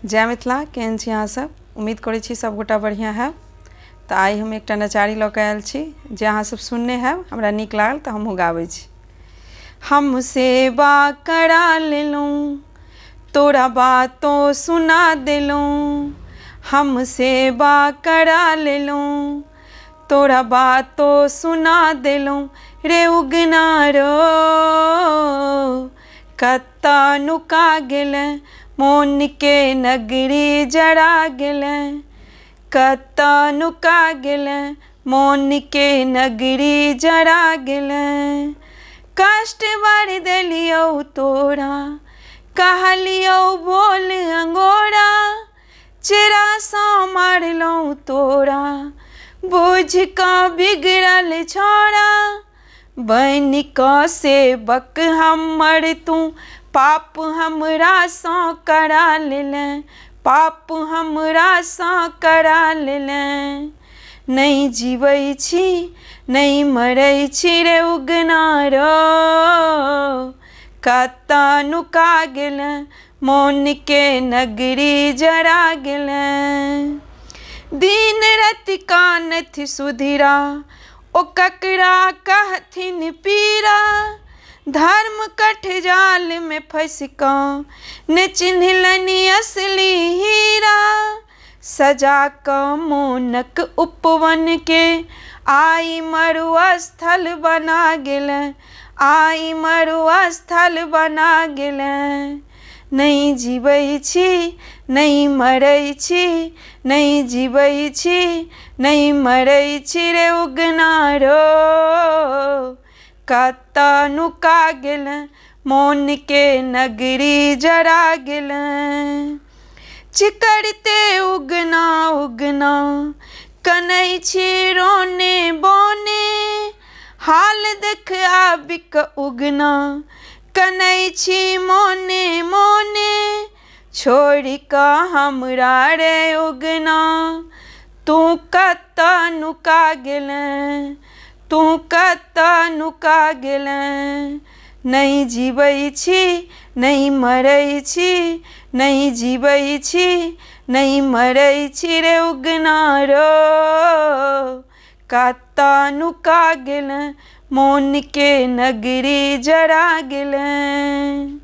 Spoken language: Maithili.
जय मिथिला। केहन छी अहाँ सब? उम्मीद करै छी सब गोटा बढ़िया हैब। तऽ आइ हम एकटा नचारी लऽ कऽ आयल छी जे अहाँ सब सुनने हैब, हमरा नीक लागल तऽ हमहूँ गाबै छी। हम सेवा करा लेलहुँ, तोरा बातो सुना देलहुँ। हम सेवा करा लेलहुँ, तोरा बातो सुना देलहुँ। रे उगना रो कतऽ नुका गेलै, मोन के नगरी जरा गेलै। कतऽ नुका गेलै, मोन के नगरी जरा गेलै। कष्ट बड़ देलियौ तोरा, कहलियौ बोल अंगोरा। चेरासँ मारलहुँ तोरा, बुझि कऽ बिगड़ल छोड़ा। बनि कऽ सेवक हमर तू पाप हमरासँ करा लेले, पाप हमरासँ करा लेले। नहि जीबै छी नहि मरै छी रे उगना रो कतऽ नुका गेलै, मोन के नगरी जरा गेलै। दिन राति कानथि सुधिरा, ओ ककरा कहथिन पीरा। धर्म कठ जाल में फँसि कऽ ने चिन्हलनि असली हीरा। सजा कऽ मोनक उपवन के आइ मरुस्थल बना गेलै, आइ मरुस्थल बना गेलै। नहि जीबै छी नहि मरै छी, नहि जीबै छी नहि मरै छी रे उगना रो कतऽ नुका गेलै, मोन के नगरी जरा गेलै। चिकरते उगना उगना कनै छी रोने बोने। हाल देख आबि कऽ उगना कनै छी मोने मोने। छोड़ि कऽ हमरा रे उगना तू कतऽ नुका गेलै, तू कतऽ नुका गेलै। नहि जीबै छी नहि मरै छी, नहि जीबै छी नहि मरै छी रे उगना रो कतऽ नुका गेलै, मोन के नगरी जरा गेलै।